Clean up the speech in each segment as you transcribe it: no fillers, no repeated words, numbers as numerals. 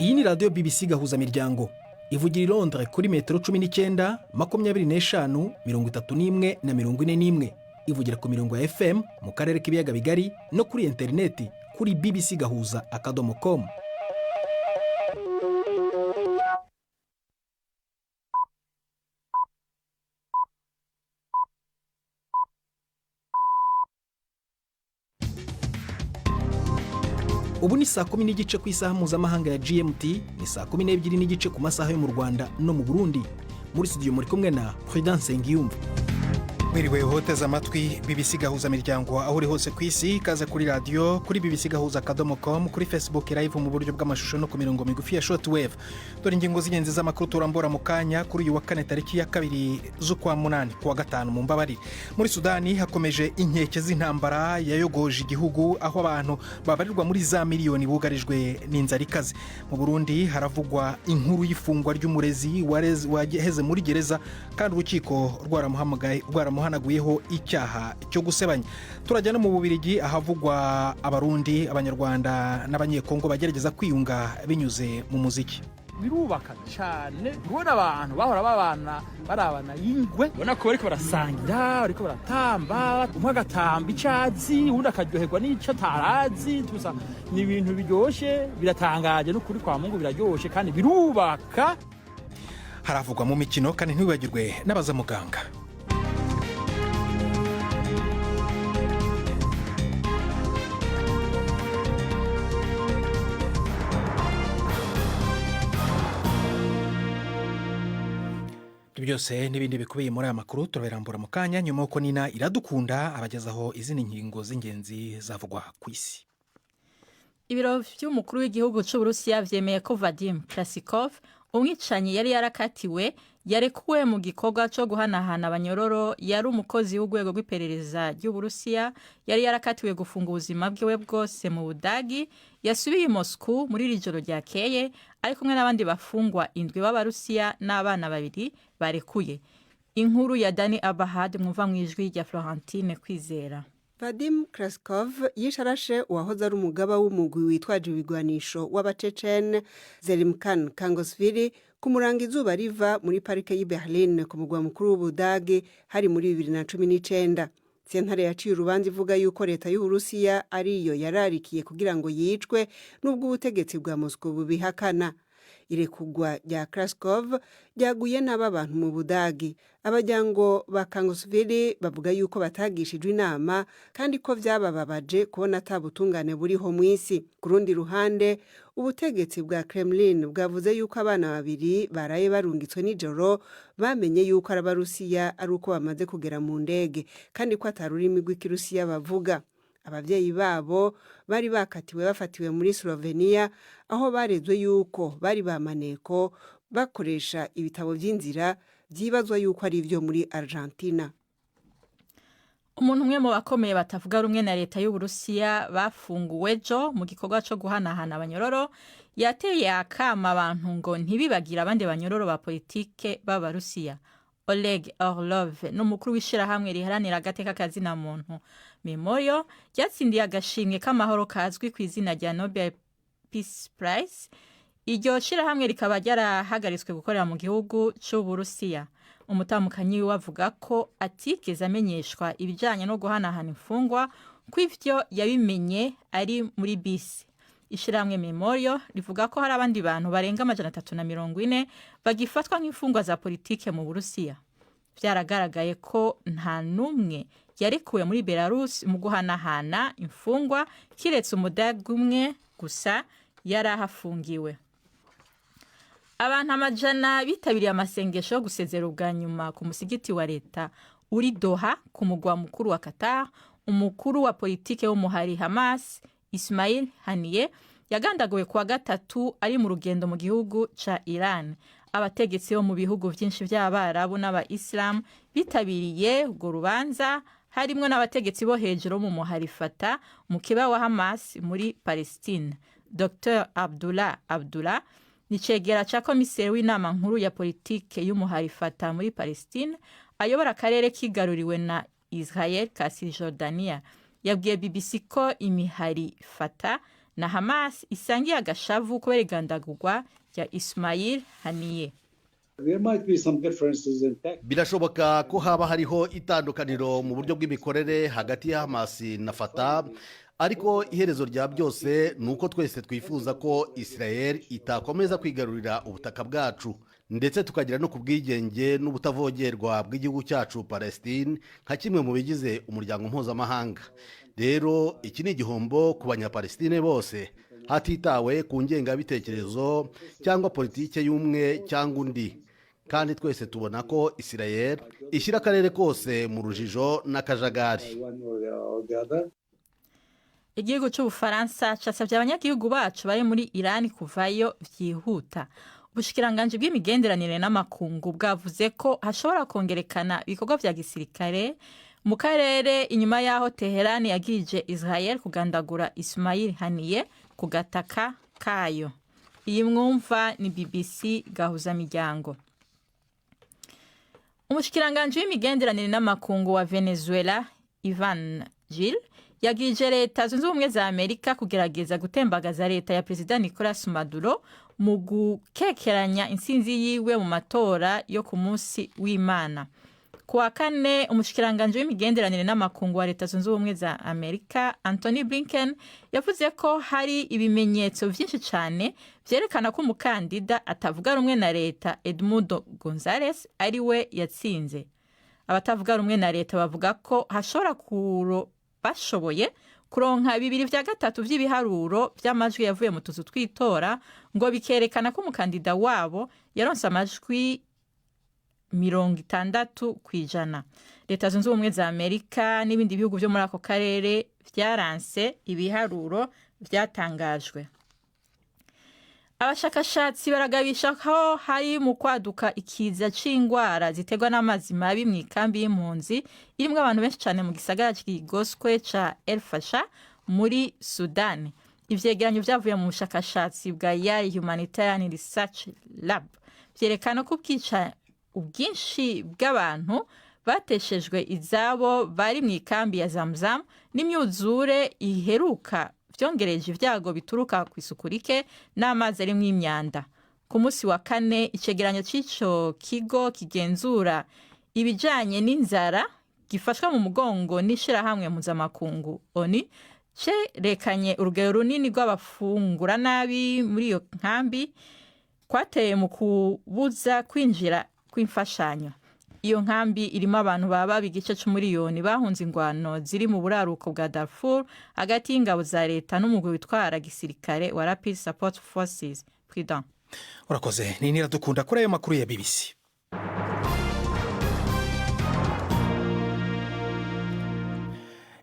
Iyi ni radiyo BBC Gahuzamiryango, ivugira i Londres kuri metero 19, 25, 31 na 41. Ivugira ku mirongo ya FM mu karere k'ibiyaga bigari no kuri interineti kuri bbcgahuza.com. Ubu ni saa 10:30 ku isaha mpuzamahanga ya GMT, ni saa 12:30 ku masaha yo mu Rwanda no mu Burundi. Muri studio muri kumwe na Prudence Ngiyumva. Mwiriwe hoteze amatwi BBC Gahuzamiryango aho uri hose ku isi. Ikaze kuri radiyo, kuri bbcgahuza.com, kuri Facebook Live mu buryo bw'amashusho no ku mirongo migufi ya shortwave. Dore ingingo z'ingenzi z'amakuru turambura mu kanya kuri uyu wa kane, tariki ya 2 z'ukwa munani, kuwa gatanu mu mbabari. Muri Sudani hakomeje inkeke z'intambara yayogoje igihugu, aho abantu babarirwa muri za miliyoni bugarijwe n'inzara ikaze. Mu Burundi haravugwa inkuru y'ifungwa ry'umurezi waheze muri gereza kandi urukiko rwaramuhamagaye, rwaramuhanaguyeho icyaha cyo gusebanya. Turajya no mu Bubirigi ahavugwa Abarundi, Abanyarwanda n'Abanyekongo bagerageza kwiyunga binyuze mu muziki. Birubaka cyane kubona abantu bahora babana barabana y'ingwe, ubona ko bariko barasangira, bariko baratamba, umwe agatamba icyo azi, uwundi akaryoherwa n'icyo atarazi. Tusa ni ibintu biryoshe, biratangaje n'ukuri kwa Mungu, biraryoshe kandi birubaka. Haravugwa mu mikino kandi ntiwibagirwe n'abazamuganga. Ibyo byose n'ibindi bikubiye muri aya makuru turabirambura mu kanya, nyuma y'uko Nina Iradukunda abagezaho izindi ngingo z'ingenzi zavugwa ku isi. Ibiro vy'umukuru w'igihugu c'Uburusiya vyemeye ko Vadim Krasikov, umwicanyi yari yarakatiwe, yarekuwe mu gikorwa co guhanahana abanyororo. Yari umukozi w'urwego rw'iperereza ry'Uburusiya yari yarakatiwe gufunga ubuzima bwiwe bwose mu Budagi. Yasubiye i Moscou muri iri joro ryakeye ari kumwe n'abandi bafungwa indwi b'Abarusiya n'abana babiri barekuye. Inkuru ya Dani Abahad mwumva mw'ijwi rya Florentine Kwizera. Vadim Kraskov yishe arashe uwahoze ari umugaba w'umugwi witwaje ibigwanisho w'Abacecene, Zelimkhan Kangosvili, kumuranga izuba riva muri parike y'i Berlin ku mugwa mukuru w'Ubudagi, hari muri 2019. Sentare yaciye urubanza ivuga yuko leta y'Uburusiya ariyo yararikiye kugira ngo yicwe, nubwo ubutegetsi bwa Moscow bubihakana. Irekugwa rya Kraskov ryaguye nabi abantu mu Budagi. Abajyango ba Kangosvili bavuga yuko batagishijwe inama kandi ko vyabababaje kubona ata butungane buriho mw'isi. Ku rundi ruhande, ubutegetsi bwa Kremlin bwavuze yuko abana babiri baraye barungitswe nijoro bamenye yuko ari Abarusiya ari uko bamaze kugera mu ndege, kandi ko atari ururimi rw'Ikirusiya bavuga. Abavyeyi babo bari bakatiwe bafatiwe muri Slovenia, aho barezwe yuko bari bamaneko bakoresha ibitabo vy'inzira vyibazwa yuko ari ivyo muri Argentina. Umuntu umwe mu bakomeye batavuga rumwe na leta y'Uburusiya bafunguwe ejo mu gikorwa co guhanahana abanyororo yateye akama abantu ngo ntibibagire abandi banyororo ba politike b'Abarusiya. Oleg Orlov n'umukuru w'ishirahamwe riharanira agateka kazina muntu Memorial, ryatsindiye agashimwe k'amahoro kazwi ku izina rya Nobel Peace Prize. Iryo shirahamwe rikaba ryarahagaritswe gukorera mu gihugu c'Uburusiya. Umutamukanyi wiwe avuga ko atigeze amenyeshwa ibijanye no guhanahana imfungwa, ko ivyo yabimenye ari muri bisi. Ishirahamwe Memorial rivuga ko hari abandi bantu barenga 340 bagifatwa nk'imfungwa za politike mu Burusiya. Vyaragaragaye ko nta n'umwe yarekuwe muri Belarus mu guhanahana imfungwa, kiretse Umudage umwe gusa yari ahafungiwe. Abantu amajana bitabiriye amasengesho yo gusezera ubwa nyuma ku musigiti wa leta uri Doha ku mugwa mukuru wa Qatar umukuru wa politike w'umuhari Hamas, Ismail Haniyeh, yagandaguwe kuwa gatatu ari mu rugendo mu gihugu ca Iran. Abategetsi bo mu bihugu vyinshi vy'Abarabu n'Abayisilamu bitabiriye urwo rubanza, harimwo n'abategetsi bo hejuru mu muhari Fatah, mukeba wa Hamas muri Palestine. Dr Abdullah Abdullah ni cegera ca komiseri w'inama nkuru ya politike y'umuhari Fatah muri Palestine, ayobora akarere kigaruriwe na Israel ka Cisjordania, yabwiye BBC ko imihari Fatah na Na Hamas isangiye agashavu kubera igandagurwa rya Ismail Haniyeh. Birashoboka ko haba hariho itandukaniro mu buryo bw'imikorere hagati ya Hamas na Fatah, ariko iherezo rya byose ni uko twese twifuza ko Israel itakomeza kwigarurira ubutaka bwacu, ndetse tukagera no ku bwigenge n'ubutavogerwa bw'igihugu cyacu Palestine nka kimwe mu bigize umuryango mpuzamahanga. Rero iki ni igihombo ku Banyapalestine bose, hatitawe ku ngengabitekerezo cyangwa politike y'umwe cyangwa undi, kandi twese tubona ko Israel ishyira akarere kose mu rujijo n'akajagari. Igihugu cy'Ubufaransa casabye abanyagihugu bacu bari muri Irani kuvayo vyihuta. Ubushikiranganji bw'imigenderanire n'amakungu bwavuze ko hashobora kongerekana ibikorwa vya gisirikare mu karere inyuma y'aho Teherani yagirije Israel kugandagura Ismail Haniyeh ku gataka kayo. Iyi mwumva ni BBC Gahuzamiryango. Umushikiranganji w'imigenderanire n'amakungu wa Venezuela, Ivan Gil, yagirije Leta Zunze Ubumwe za Amerika kugerageza gutembagaza leta ya Perezida Nicolas Maduro mu gukekeranya intsinzi yiwe mu matora yo ku munsi w'Imana. Ku wa kane, umushikiranganji w'imigenderanire n'amakungu wa Leta Zunze Ubumwe za Amerika, Antony Blinken, yavuze ko hari ibimenyetso vyinshi cane vyerekana ko umukandida atavuga rumwe na leta Edmundo Gonzalez ari we yatsinze. Abatavuga rumwe na leta bavuga ko hashobora kuro bashoboye kuronka 2/3 vy'ibiharuro vy'amajwi yavuye mu tuzu tw'itora, ngo bikerekana ko umukandida wabo yaronse amajwi 60%. Leta Zunze Ubumwe za Amerika n'ibindi bihugu vyo muri ako karere vyaranse ibiharuro vyatangajwe. Abashakashatsi baragabisha ko hari mu kwaduka ikiza c'ingwara ziterwa n'amazi mabi mu ikambi y'impunzi irimwo abantu benshi cane mu gisagara kigoswe ca El Fasher muri Sudani. Ivyegeranyo vyavuye mu bushakashatsi bwa Yale Humanitarian Research Lab vyerekana ko ubwinshi bw'abantu bateshejwe izabo bari mu ikambi ya Zamzam n'imyuzure iheruka vyongereje ibyago bituruka ku isuku rike n'amazi arimwo imyanda. Ku munsi wa kane, icegeranyo c'ico kigo kigenzura ibijanye n'inzara gifashwa mu mugongo n'ishirahamwe mpuzamakungu ONU cerekanye urugero runini rw'abafungura nabi muri iyo nkambi kwateye mu kubuza kwinjira kw'imfashanyo. Iyo nkambi irimo abantu baba igice c'umuriyoni bahunze ingwano ziri mu buraruko bwa Darfur hagati y'ingabo za leta n'umugwi witwara gisirikare wa Rapid Support Forces. Prudent. Urakoze, ni Niradukunda kuri ayo makuru ya BBC.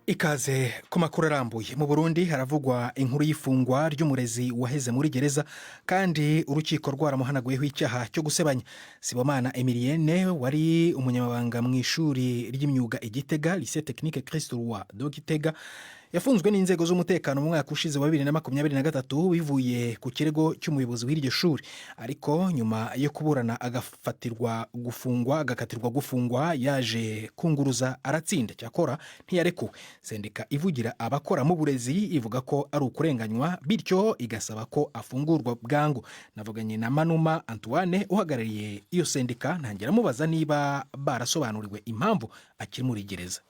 Ikaze ku makuru arambuye. Mu Burundi haravugwa inkuru y'ifungwa ry'umurezi waheze muri gereza kandi urukiko rwaramuhanaguyeho icyaha cyo gusebanya. Sibomana Emilienne wari umunyamabanga mu ishuri ry'imyuga i Gitega, Lycée Technique Christ Roi de Gitega, yafunzwe n'inzego z'umutekano mu mwaka ushize wa 2023 bivuye ku kirego cy'umuyobozi w'iryo shuri, ariko nyuma yo kuburana agafatirwa gufungwa, agakatirwa gufungwa, yaje kunguruza aratsinda, cyakora ntiyarekuwe. Sendika ivugira abakora mu burezi ivuga ko ari ukurenganywa, bityo igasaba ko afungurwa bwangu. Navuganye na Manuma Antoine uhagarariye iyo sendika, ntangira amubaza niba barasobanuriwe impamvu akiri muri gereza.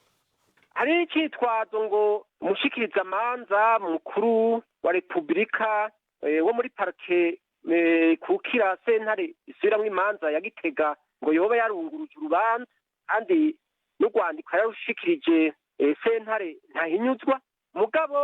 Hari icyitwazo ngo umushikirizamanza mukuru wa Repubulika wo muri parike kukira sentare isubiramwo imanza ya Gitega ngo yoba yarunguruje urubanza, kandi n'urwandiko yarushikirije sentare ntahinyuzwa. Mugabo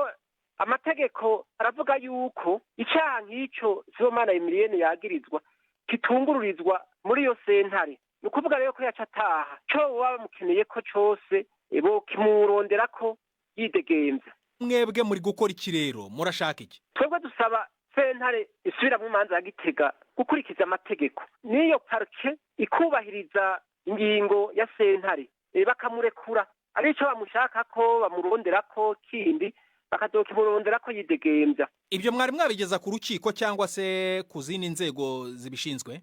amategeko aravuga yuko icyaha nk'icyo Sibomana Emilienne yagirizwa kitungururizwa muri iyo sentare. Ni ukuvuga rero ko yaca ataha cyo baba bamukeneye ko cose bokimurondera ko yidegemvya. Mwebwe muri gukora iki rero? Murashaka iki? Twebwe dusaba sentare isubira mu manza ya Gitega gukurikiza amategeko, n'iyo parike ikubahiriza ingingo ya sentare, bakamurekura. Arico bamushaka ko bamurondera ko kindi, bakazokimurondera ko yidegemvya. Ibyo mwari mwabigeza ku rukiko cyangwa se ku zindi nzego zibishinzwe?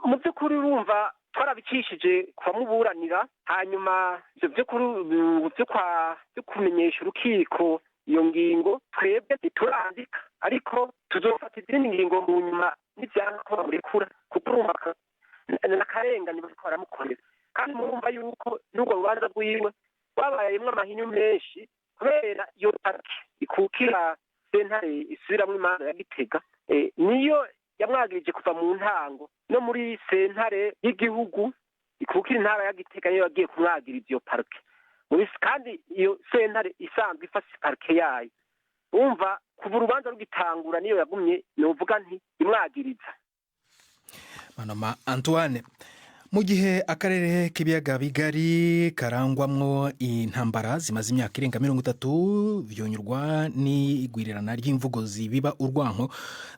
Mu by'ukuri urumva twarabicishije kubamuburanira, hanyuma ivyo byo kumenyesha urukiko. Iyo ngingo twebwe ntiturandika, ariko tuzofata izindi ngingo mu nyuma nivyanka ko bamurekura, kuko urumva n'akarengane bariko baramukorera. Kandi murumva yuko n'urwo rubanza rwiwe rwabayemwo amahinyu menshi kubera iyo parke ikukira sentare isubiramwo imanza ya Gitega niyo yamwagirije kuva mu ntango, no muri sentare y'igihugu ikukira intara ya Gitega niyo yagiye kumwagiriza iyo parke. Kandi iyo sentare isanzwe ifashe parke yayo, umva kuva urubanza rugitangura niyo yagumye, novuga nti imwagiriza. Manoma Antoine. Mu gihe akarere k'ibiyaga bigari karangwamwo intambara zimaze imyaka irenga 30, byonyurwa n'igwirirana ry'imvugo zibiba urwanko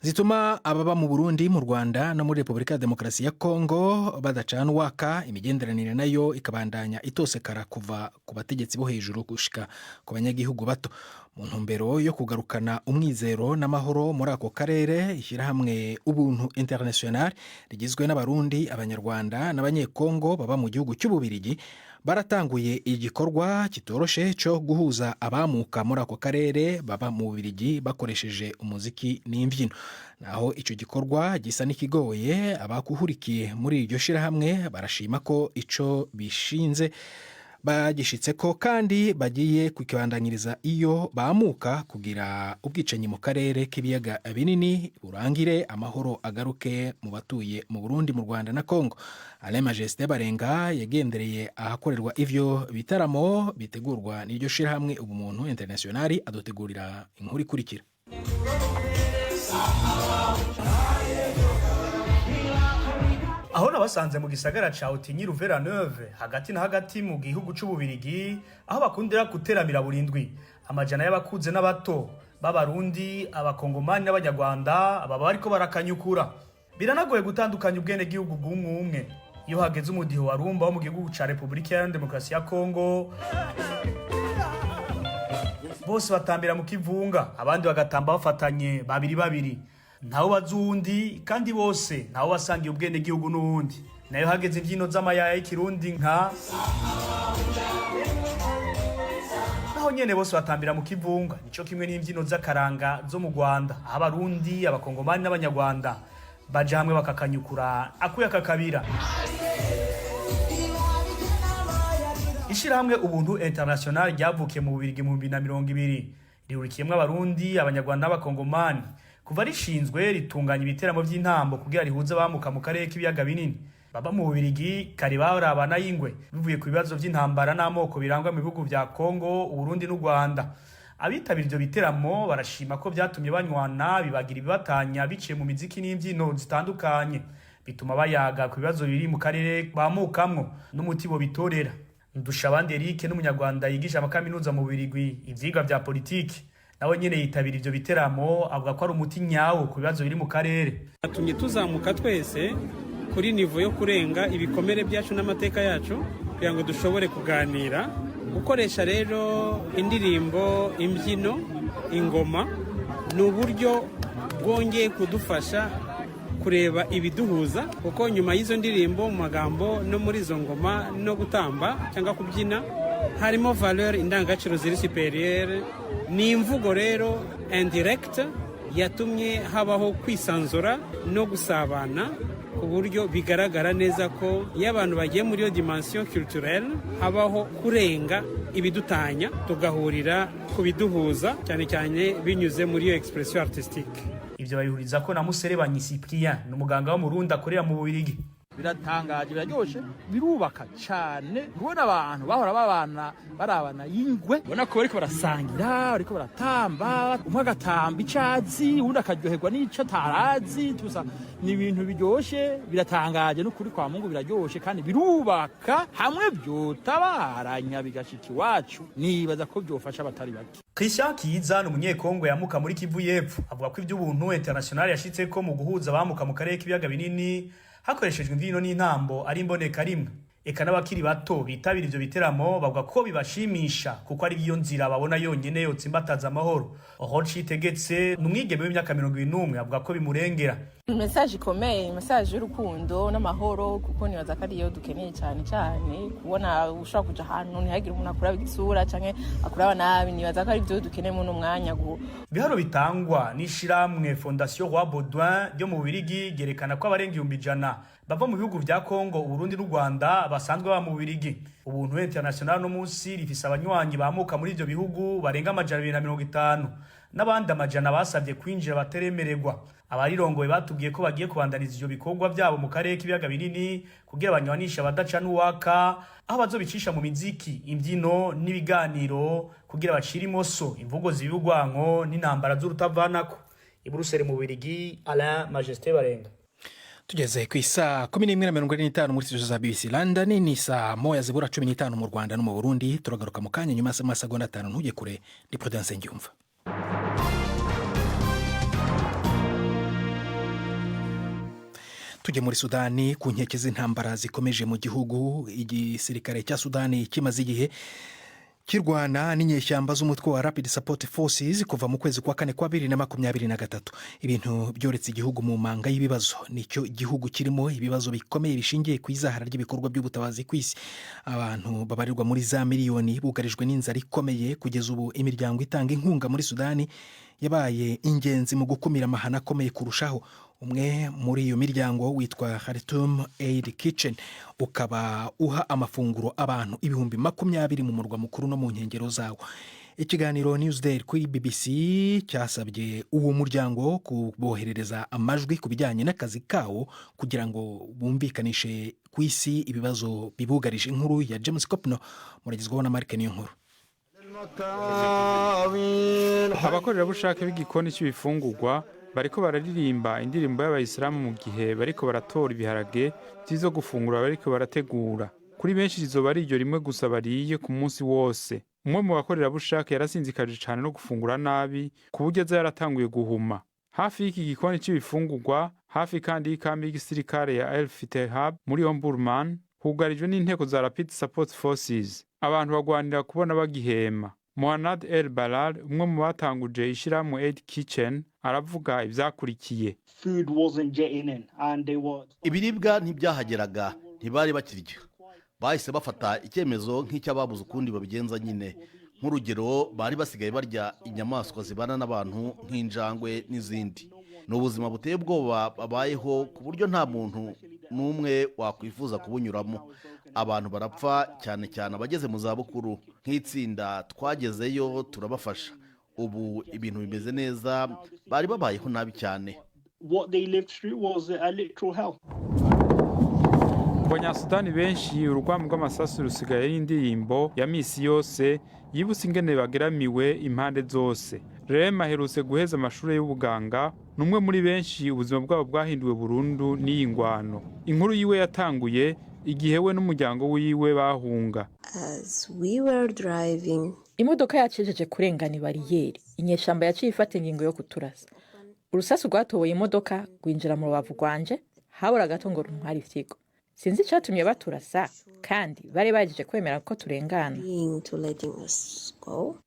zituma ababa mu Burundi, mu Rwanda no muri Repubulika ya Demokarasi ya Kongo badacana uwaka, imigenderanire nayo ikabandanya itosekara kuva ku bategetsi bo hejuru gushika ku banyagihugu bato. Mu ntumbero yo kugarukana umwizero n'amahoro muri ako karere, ishyirahamwe Ubuntu International rigizwe n'Abarundi, Abanyarwanda n'Abanyekongo baba mu gihugu cy'Ububirigi baratanguye igikorwa kitoroshe cyo guhuza abamuka muri ako karere baba mu Bubirigi bakoresheje umuziki n'imbyino. Naho icyo gikorwa gisa n'ikigoye, abakuhurikiye muri iryo shyirahamwe barashima ko ico bishinze bagishitse ko kandi bagiye kukibandanyiriza iyo bamuka, kugira ubwicanyi mu karere k'ibiyaga binini burangire, amahoro agaruke mu batuye mu Burundi, mu Rwanda na Congo. Alain Majesté Barenga yagendereye ahakorerwa ivyo bitaramo bitegurwa n'iryo shirahamwe Ubumuntu International, adutegurira inkuru ikurikira. Aho nabasanze mu gisagara ca Otigny Louvain-la-Neuve, hagati na hagati mu gihugu c'Ububirigi, aho bakundira guteramira burindwi amajana y'abakuze n'abato b'Abarundi, Abakongomani n'Abanyarwanda baba bariko barakanyukura. Biranagoye gutandukanya ubwenegihugu bw'umwe umwe iyo hageze umudiho wa rumba wo mu gihugu ca Repubulika Iharanira Demokarasi ya Kongo. Bose batambira mu kivunga, abandi bagatamba bafatanye babiri babiri, ntawe bazi uwundi, kandi bose ntawe basangiye ubwenegihugu n'uwundi. Nayo hageze imbyino z'amayaya y'ikirundi nka naho nyene bose batambira mu kivunga. Nico kimwe n'imbyino z'akaranga zo mu Rwanda, aho Abarundi, Abakongomani n'Abanyarwanda baja hamwe bakakanyukura akuya kakabira. Ishirahamwe Ubuntu International ryavukiye mu Bubirigi mu 2020, rihurikiyemwo Abarundi, Abanyarwanda n'Abakongomani. Kuva rishinzwe ritunganya ibiteramo vy'intambo kugira rihuze abamuka mu karere k'ibiyaga binini baba mu Bubirigi. Kare barabana y'ingwe bivuye ku bibazo vy'intambara n'amoko birangwa mu bihugu vya Kongo, Uburundi n'u Rwanda. Abitabira ivyo biteramo barashima ko vyatumye banywana, bibagira ibibatanya biciye mu miziki n'imbyino zitandukanye, bituma bayaga ku bibazo biri mu karere bamukamwo n'umuti bitorera. Ndushabandi Eric n'Umunyarwanda yigisha amakaminuza mu Bubirigi ivyigwa vya politiki, nawe nyene yitabira ivyo biteramo, avuga ko ari umuti nyawo ku bibazo biri mu karere. Atumye tuzamuka twese kuri niveau yo kurenga ibikomere byacu n'amateka yacu kugira ngo dushobore kuganira. Gukoresha rero indirimbo, imbyino, ingoma ni uburyo bwongeye kudufasha kureba ibiduhuza, kuko nyuma y'izo ndirimbo, mu magambo no muri izo ngoma no gutamba cyangwa kubyina, harimo valeur, indangagaciro ziri supérieure. Ni imvugo rero indirect yatumye habaho kwisanzura no gusabana, ku buryo bigaragara neza ko iyo abantu bagiye muri iyo dimension culturelle habaho kurenga ibidutanya, tugahurira ku biduhuza, cyane cyane binyuze muri iyo expression artistique. Ivyo babihuriza ko na Muserebanyi Cyprien, ni umuganga w'Umurundi akorera mu Bubirigi. Biratangaje, biraryoshe, birubaka cyane kubona abantu bahora babana barabana y'ingwe, ubona ko bariko barasangira, bariko baratamba, umwe agatamba ico azi, uwundi akaryoherwa n'ico atarazi. Tusa ni ibintu biryoshe, biratangaje n'ukuri kwa Mungu, biraryoshe kandi birubaka. Hamwe vyotabaranya bigashika iwacu, nibaza ko vyofasha abatari bake. Christian Kiza ni Umunyekongo yamuka muri Kivu y'Epfo, avuga ko ivy'Ubuntu International yashitseko mu guhuza abamuka mu karere k'ibiyaga binini hakoreshejwe imbyino n'intambo ari imboneka rimwe. Eka n'abakiri bato bitabira ivyo biteramo bavuga ko bibashimisha, kuko ari iyo nzira babona yonyene yotsimbataza amahoro. Roche Itegetse ni umwigeme w'imyaka 21, avuga ko bimurengera. Message ikomeye, message y'urukundo n'amahoro, kuko nibaza ko ariyo dukeneye cyane cyane. Kubona ushobora kuja ahantu ntihagire umuntu akuraba igisura canke akuraba nabi, nibaza ko ari byo dukeneye muri uno mwanya. Ibiharo bitangwa n'ishirahamwe Fondation Roi Baudouin ryo mu Bubirigi ryerekana ko abarenga 100,000 bava mu bihugu vya Kongo, Uburundi n'u Rwanda basanzwe baba mu Bubirigi. Ubuntu International no munsi rifise abanywanyi bamuka muri ivyo bihugu barenga 250, n'abandi amajana basabye kwinjira bateremererwa. Abarirongoye batubwiye ko bagiye kubandaniza ivyo bikorwa vyabo mu karere k'ibiyaga binini kugira banywanishe abadaca n'uwaka, aho bazobicisha mu miziki, imbyino n'ibiganiro kugira bacire imoso imvugo z'ibigwanko n'intambara z'urutavanako. I Buruseli mu Bubirigi, Alain Majesté Barenga. Tugeze ku isaa 11:45 muri studio za BBC London, ni saa 12:45 mu Rwanda no mu Burundi. Turagaruka mu kanya nyuma y'amasegonda 5, ntujye kure. Ni Prudence Ngiyumva. Tujye muri Sudani, ku nkeke z'intambara zikomeje mu gihugu. Igisirikare cya Sudani kimaze igihe kirwana n'inyeshyamba z'umutwe wa Rapid Support Forces kuva mu kwezi kwa kane kwa 2023. Ibintu byoretse igihugu mu manga y'ibibazo. Nicyo gihugu kirimo ibibazo bikomeye bishingiye ku izahara ry'ibikorwa by'ubutabazi ku isi. Abantu babarirwa muri za miliyoni bugarijwe n'inzara ikomeye. Kugeza ubu imiryango itanga inkunga muri Sudani yabaye ingenzi mu gukumira amahano akomeye kurushaho. Umwe muri iyo miryango witwa Khartoum Aid Kitchen, ukaba uha amafunguro abantu 20,000 mu murwa mukuru no mu nkengero zawo. Ikiganiro Newsday kuri BBC cyasabye uwo muryango kuboherereza amajwi ku bijyanye n'akazi kawo kugira ngo bumvikanishe ku isi ibibazo bibugarije. Inkuru ya James Copno muragezwaho na Mark Niyonkuru. Abakorerabushake b'igikoni cy'ibifungurwa bariko bararirimba indirimbo y'abayisilamu mu gihe bariko baratora ibiharage vy'izo gufungura bariko barategura. Kuri benshi rizoba ari iryo rimwe gusa bariye ku munsi wose. Umwe mu bakorerabushake yarasinzikaje cane no gufungura nabi, ku buryo aza yaratanguye guhuma. Hafi y'iki gikoni c'ibifungurwa, hafi kandi y'ikambi y'igisirikare ya El Fitehab muri Omburman, hugarijwe n'inteko za Rapid Support Forces. Abantu bagwanira kubona bagihema. Mohanad El Balal, umwe mu batanguje ishirahamwe Aid Kitchen, aravuga ivyakurikiye. Ibiribwa ntibyahageraga, ntibari bakirya. Bahise bafata icyemezo nk'icy'ababuze ukundi babigenza nyine. Nk'urugero, bari basigaye barya inyamaswa zibana n'abantu nk'injangwe n'izindi. Ni ubuzima buteye ubwoba babayeho, ku buryo nta muntu n'umwe wakwifuza kubunyuramo. Abantu barapfa, cyane cyane abageze mu zabukuru. Nk'itsinda twagezeyo turabafasha, ubu ibintu bimeze neza. Bari babayeho nabi cyane. Ku Banyasudani benshi, urugwamo rw'amasasu rusigaye ari indirimbo ya misi yose yibutsa ingene bageramiwe impande zose. Rem aherutse guheza amashuri y'ubuganga, ni umwe muri benshi ubuzima bwabo bwahinduwe burundu n'iyi ngwano. Inkuru yiwe yatanguye igihe we n'umuryango wiwe bahunga. Imodoka yacu ihejeje kurengana ibariyeri, inyeshamba yaciye ifata ingingo yo kuturasa. Urusasu rwatoboye imodoka rwinjira mu rubavu rwanje, habura gato ngo runtware ifyigo. Sinzi icatumye baturasa kandi bari bahejeje kwemera ko turengana.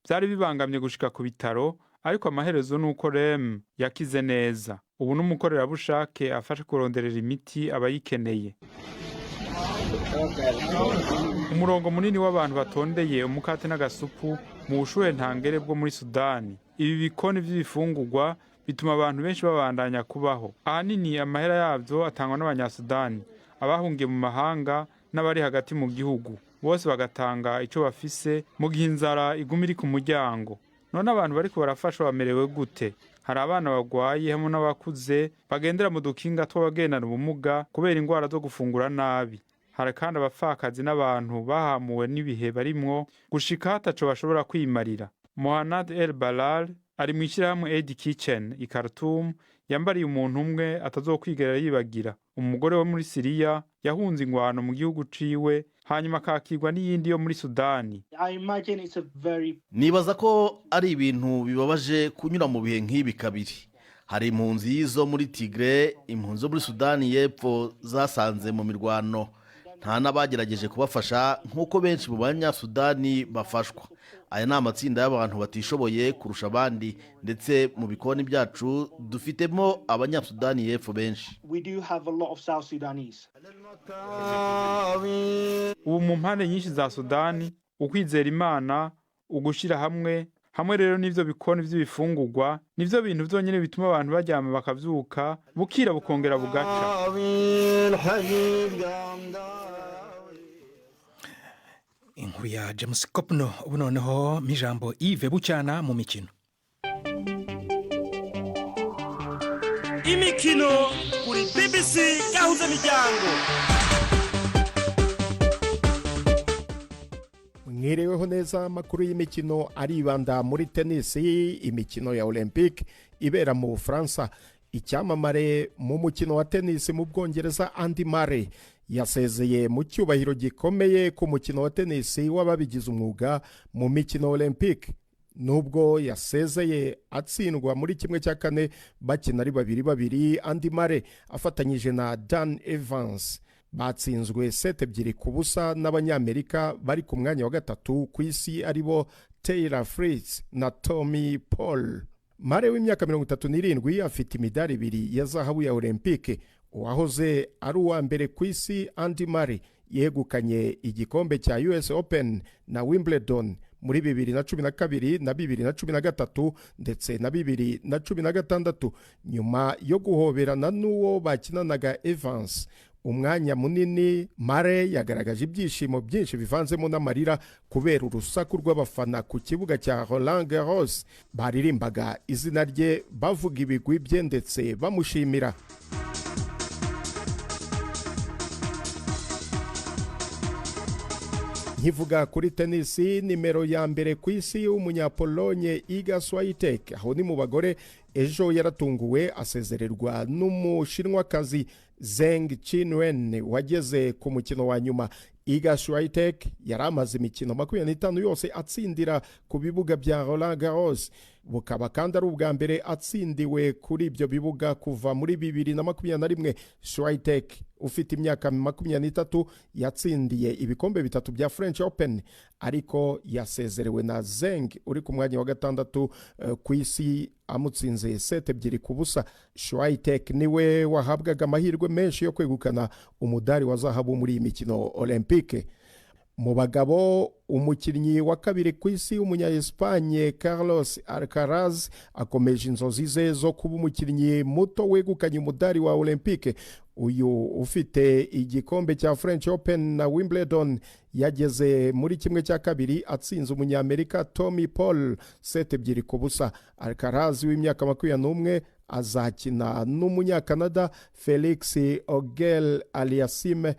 Byari bibangamye gushika ku bitaro, ariko amaherezo ni uko Rem yakize neza. Ubu n'umukorerabushake afasha kuronderera imiti abayikeneye. Umurongo munini w'abantu batondeye umukate n'agasupu mu bushuhe ntangere bwo muri Sudani. Ibi bikoni by'ibifungurwa bituma abantu benshi babandanya kubaho. Ahanini amahera yabyo atangwa n'Abanyasudani, abahungiye mu mahanga n'abari hagati mu gihugu, bose bagatanga icyo bafise mu gihe inzara iguma iri ku muryango. None abantu bariko barafashwa bamerewe gute? Hari abana bagwaye hamwe n'abakuze bagendera mu dukinga tw'abagendana ubumuga kubera indwara zo gufungura nabi. Hari kandi abapfakazi n'abantu bahamuwe n'ibihe barimwo gushika hataco bashobora kwimarira. Mohanad El Balal ari mu ishyirahamwe Aid Kitchen i Khartoum. Yambariye umuntu umwe atazokwigera yibagira, umugore wo muri Siriya yahunze ingwano mu gihugu ciwe, hanyuma akakirwa n'iyindi yo muri Sudani. Nibaza ko ari ibintu bibabaje kunyura mu bihe nk'ibi kabiri. Hari impunzi zo muri Tigre, impunzi zo muri Sudani y'Epfo zasanze mu mirwano. Nta n'abagerageje kubafasha nk'uko benshi mu Banyasudani bafashwa. Aya ni amatsinda y'abantu batishoboye kurusha abandi, ndetse mu bikoni byacu dufitemo Abanyasudani y'Epfo benshi. We do have a lot of South Sudanese. Ubu mu mpande nyinshi za Sudani, ukwizera Imana, ugushyira hamwe hamwe rero n'ivyo bikoni vy'ibifungurwa nivyo bintu vyonyene bituma abantu baryama bakavyuka, bukira bukongera bugaca. Inkuru ya James Kopno. Ubu noneho ijambo Yves Bucyana mu mikino. Imikino kuri BBC Gahuza Miryango. Mwiriweho neza. Amakuru y'imikino aribanda muri tenisi, imikino ya Olympique ibera mu Bufaransa. Icyamamare mu mukino wa tenisi mu Bwongereza, Andy Murray, yasezeye mu cyubahiro gikomeye ku mukino wa tenisi w'ababigize umwuga mu mikino Olympique, nubwo yasezeye atsindwa muri 1/4 bakina ari babiri babiri. Andy Murray afatanyije na Dan Evans batsinzwe seti 2-0 n'Abanyamerika bari ku mwanya wa gatatu ku isi, aribo Taylor Fritz na Tommy Paul. Murray w'imyaka 37 afite imidari ibiri ya zahabu ya Olympique. Uwahoze ari uwa mbere ku isi, Andy Murray, yegukanye igikombe cya US Open na Wimbledon muri 2012 na 2013 ndetse na 2016. Nyuma yo guhoberana n'uwo bakinanaga Evans umwanya munini, Murray yagaragaje ibyishimo byinshi bivanzemo n'amarira kubera urusaku rw'abafana ku kibuga cya Roland Garros baririmbaga izina rye, bavuga ibigwi bye ndetse bamushimira. Nkivuga kuri tenisi, nimero ya mbere ku isi w'Umunyapolonye Iga Swiatek, aho ni mu bagore, ejo yaratunguwe asezererwa n'Umushinwakazi Zeng Qinwen wageze ku mukino wa nyuma. Iga Swiatek yari amaze imikino 25 yose atsindira ku bibuga bya Roland Garros, bukaba kandi ari ubwa mbere atsindiwe kuri ibyo bibuga kuva muri 2021. Swiatek ufite imyaka 23 yatsindiye ibikombe bitatu bya French Open, ariko yasezerewe na Zeng uri ku mwanya wa gatandatu ku isi, amutsinze seti 2-0. Swiatek niwe wahabwaga amahirwe menshi yo kwegukana umudari wa zahabu muri iyi mikino Olympique. Mu bagabo, umukinnyi wa kabiri ku isi w'umunya Espagne Carlos Alcaraz akomeje inzozi ze zo kuba umukinnyi muto wegukanye umudari wa Olympique. Uyu ufite igikombe cya French Open na Wimbledon yageze muri 1/2 atsinze Umunyamerika Tommy Paul seti 2-0. Alcaraz w'imyaka 21 azakina n'Umunyakanada Felix Auger Aliassime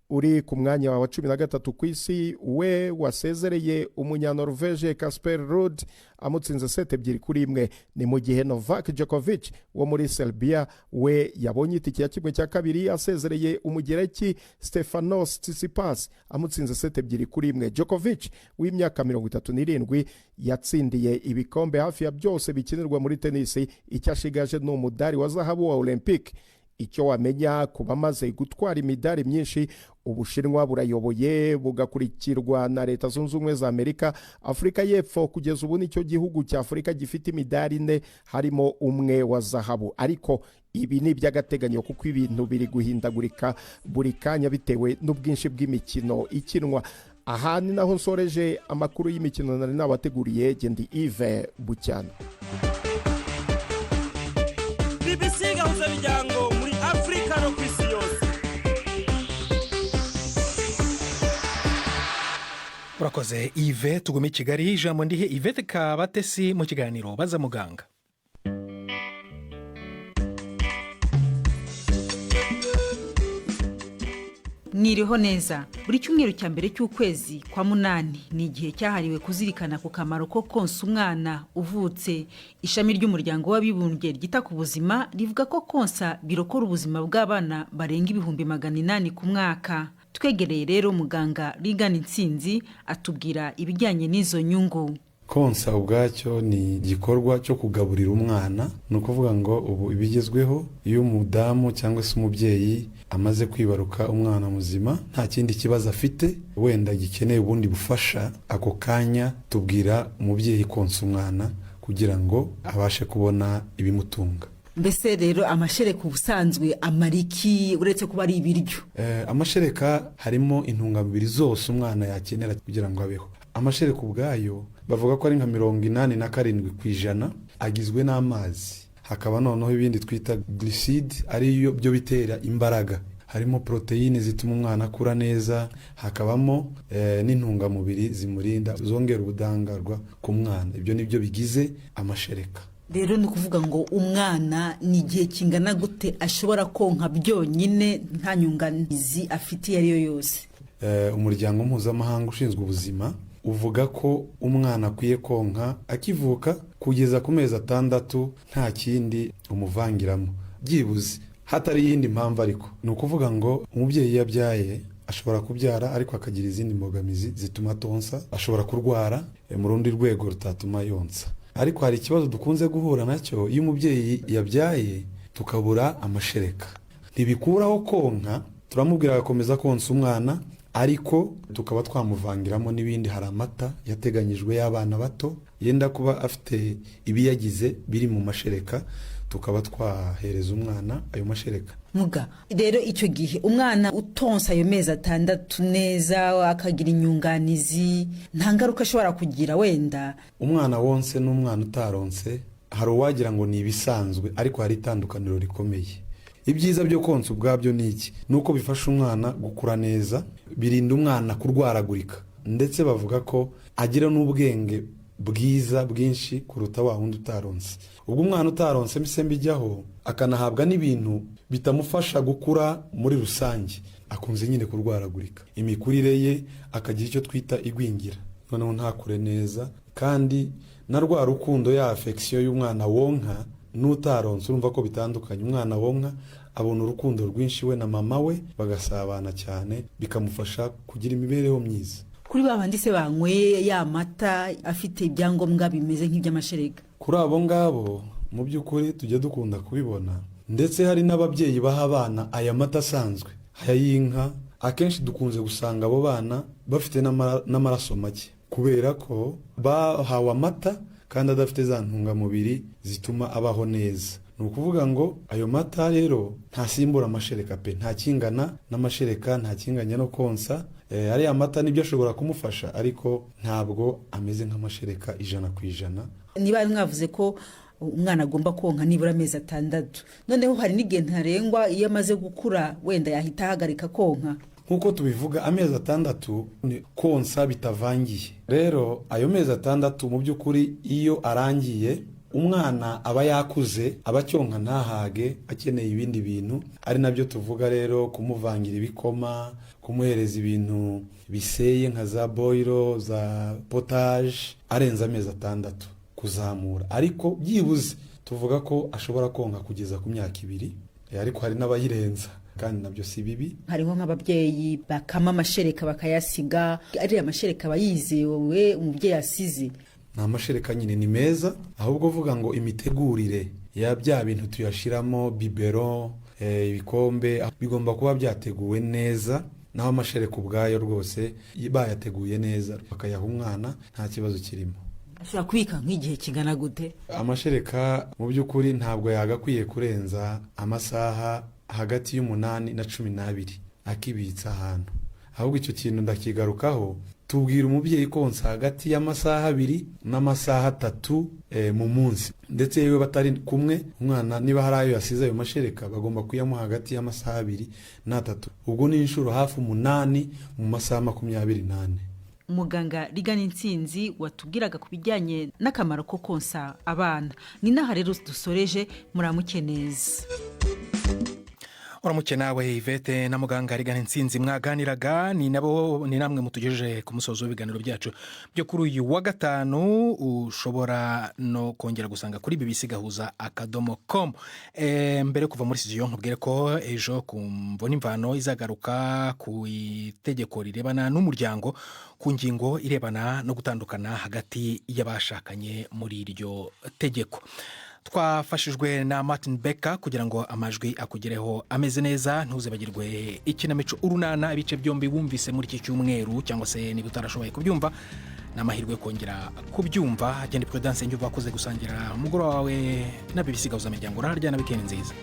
uri ku mwanya wa 13 ku isi, we wasezereye Umunyanorvege Casper Ruud amutsinze seti 2-1. Ni mu gihe Novak Djokovic wo muri Serbia we yabonye itike ya 1/2 asezereye Umugereki Stefanos Tsitsipas amutsinze seti 2-1. Djokovic w'imyaka 37 yatsindiye ibikombe hafi ya byose bikinirwa muri tenisi, icyo ashigaje ni umudari wa zahabu wa Olympique. Icyo wamenya ku bamaze gutwara imidari myinshi: Ubushinwa burayoboye, bugakurikirwa na Leta Zunze Ubumwe za Amerika. Afurika y'Epfo kugeza ubu nicyo gihugu cya Afurika gifite imidari ine, harimo umwe wa zahabu, ariko ibi ni iby'agateganyo kuko ibintu biri guhindagurika buri kanya bitewe n'ubwinshi bw'imikino ikinwa. Aha ni naho nsoreje amakuru y'imikino nari nabateguriye. Gendi Yves Bucyana. BBC Gahuza Miryango muri Afrika no ku isi yose. Urakoze Yves. Tugume i Kigali, ijambo ndihe Yvette Kabatesi mu kiganiro Baza Muganga. Mwiriho neza. Buri cyumweru cya mbere cy'ukwezi kwa munani ni igihe cyahariwe kuzirikana ku kamaro ko konsa umwana uvutse. Ishami ry'Umuryango w'Abibumbye ryita ku buzima rivuga ko konsa birokora ubuzima bw'abana barenga 800,000 ku mwaka. Twegereye rero muganga Rigana Intsinzi atubwira ibijyanye n'izo nyungu. Konsa ubwacyo ni igikorwa cyo kugaburira umwana. Ni ukuvuga ngo ubu ibigezweho, iyo umudamu cyangwa se umubyeyi Amaze kwibaruka umwana muzima, nta kindi kibazo afite wenda gikeneye ubundi bufasha, ako kanya tubwira umubyeyi konsa umwana kugira ngo abashe kubona ibimutunga. Mbese rero amashereka ubusanzwe amara iki, uretse kuba ari ibiryo? Amashereka harimo intungamubiri zose umwana yakenera kugira ngo abeho. Amashereka ubwayo bavuga ko ari nka 87% agizwe n'amazi, hakaba noneho ibindi twita glucide, ariyo byo bitera imbaraga, harimo poroteyine zituma umwana akura neza, hakabamo n'intungamubiri zimurinda, zongera ubudahangarwa ku mwana. Ibyo ni byo bigize amashereka. Rero ni ukuvuga ngo umwana ni igihe kingana gute ashobora konka byonyine, nta nyunganizi afite iyo ari yo yose? Umuryango mpuzamahanga ushinzwe ubuzima uvuga ko umwana akwiye konka akivuka kugeza ku mezi 6, nta kindi umuvangiramo, byibuze hatari iyindi mpamvu. Ariko ni ukuvuga ngo umubyeyi iyo abyaye, ashobora kubyara ariko akagira izindi mbogamizi zituma atonsa, ashobora kurwara mu rundi rwego rutatuma yonsa. Ariko hari ikibazo dukunze guhura nacyo: iyo umubyeyi yabyaye tukabura amashereka, ntibikuraho konka, turamubwira agakomeza konsa umwana, ariko tukaba twamuvangiramo n'ibindi. Hari amata yateganyijwe y'abana bato yenda kuba afite ibiyagize biri mu mashereka, tukaba twahereza umwana ayo mashereka. Muga rero icyo gihe umwana utonsa ayo mezi 6 neza, akagira inyunganizi, nta ngaruka ashobora kugira wenda? Umwana wonse n'umwana utaronse, hari uwagira ngo ni ibisanzwe, ariko hari itandukaniro rikomeye. Ibyiza byo konsa ubwabyo ni iki? Ni uko bifasha umwana gukura neza, birinda umwana kurwaragurika, ndetse bavuga ko agira n'ubwenge bwiza bwinshi kuruta wa wundi utaronse. Ubwo umwana utaronse mbese mbijyaho, akanahabwa n'ibintu bitamufasha gukura muri rusange, akunze nyine kurwaragurika, imikurire ye akagira icyo twita igwingira, noneho ntakure neza. Kandi na rwa rukundo, ya affection y'umwana wonka n'utaronse, urumva ko bitandukanye. Umwana wonka abona urukundo rwinshi, we na mama we bagasabana cyane, bikamufasha kugira imibereho myiza. Kuri ba bandi se banyweye ya mata afite ibyangombwa bimeze nk'iby'amashereka? Kuri abo ngabo, mu by'ukuri tujya dukunda kubibona, ndetse hari n'ababyeyi baha abana aya mata asanzwe, aya y'inka. Akenshi dukunze gusanga abo bana bafite n'amaraso make, kubera ko bahawe amata kandi adafite za ntungamubiri zituma abaho neza. Ni ukuvuga ngo ayo mata rero ntasimbura amashereka pe, nta kingana n'amashereka, nta kinganya no konsa. Ariya mata nibyo ashobora kumufasha, ariko ntabwo ameze nk'amashereka 100%. Niba mwavuze ko umwana agomba konka nibura amezi 6, noneho hari n'igihe ntarengwa iyo amaze gukura wenda yahita ahagarika konka? Nk'uko tubivuga, amezi 6 ni konsa bitavangiye. Rero ayo mezi 6 mu by'ukuri iyo arangiye, umwana aba yakuze, aba acyonka ntahage, akeneye ibindi bintu, ari nabyo tuvuga rero kumuvangira ibikoma, kumuhereza ibintu biseye nka za boyiro, za potage, arenze amezi 6 kuzamura. Ariko byibuze tuvuga ko ashobora konka kugeza ku myaka 2, ariko hari n'abayirenza kandi nabyo si bibi. Hariho nk'ababyeyi bakama amashereka bakayasiga, ariya mashereka aba yizewe umubyeyi asize? Ni amashereka nyine ni meza, ahubwo uvuga ngo imitegurire ya bya bintu tuyashyiramo, biberon, ibikombe, bigomba kuba byateguwe neza. Naho amashereka ubwayo rwose bayateguye neza bakayaha umwana, nta kibazo kirimo. Ashobora kubika nk'igihe kingana gute? Amashereka mu by'ukuri ntabwo yagakwiye kurenza amasaha hagati y'8 na 12 akibitsa ahantu. Ahubwo icyo kintu ndakigarukaho: tubwira umubyeyi konsa hagati y'amasaha 2 n'amasaha 3 mu munsi. Ndetse yewe batari kumwe, umwana niba hari ayo yasize, ayo mashereka bagomba kuyamuha hagati y'amasaha 2 n'3, ubwo ni inshuro hafi 8 mu masaha 24. Muganga Rigana Insinzi watubwiraga ku bijyanye n'akamaro ko konsa abana, ni n'aha rero dusoreje. Muramuke neza. Uramuke nawe Ivete na muganga Rigana Insinzi mwaganiraga. Ni nabo, ni namwe mutugejeje ku musozo w'ibiganiro byacu byo kuri uyu wa gatanu, ushobora no kongera gusanga kuri bbcgahuza.com. Mbere yo kuva muri studio, nkubwire ko ejo ku Mvo n'Imvano izagaruka ku itegeko rirebana n'umuryango, ku ngingo irebana no gutandukana hagati y'abashakanye muri iryo tegeko. Twafashijwe na Martin Becker kugira ngo amajwi akugereho ameze neza. Ntuzibagirwe ikinamico Urunana, ibice byombi wumvise muri iki cyumweru, cyangwa se niba utarashoboye kubyumva, ni amahirwe yo kongera kubyumva. Genda Prudence Njye, wakoze gusangira umugoroba wawe na BBC Gahuzamiryango. Uraharyana, weekend nziza.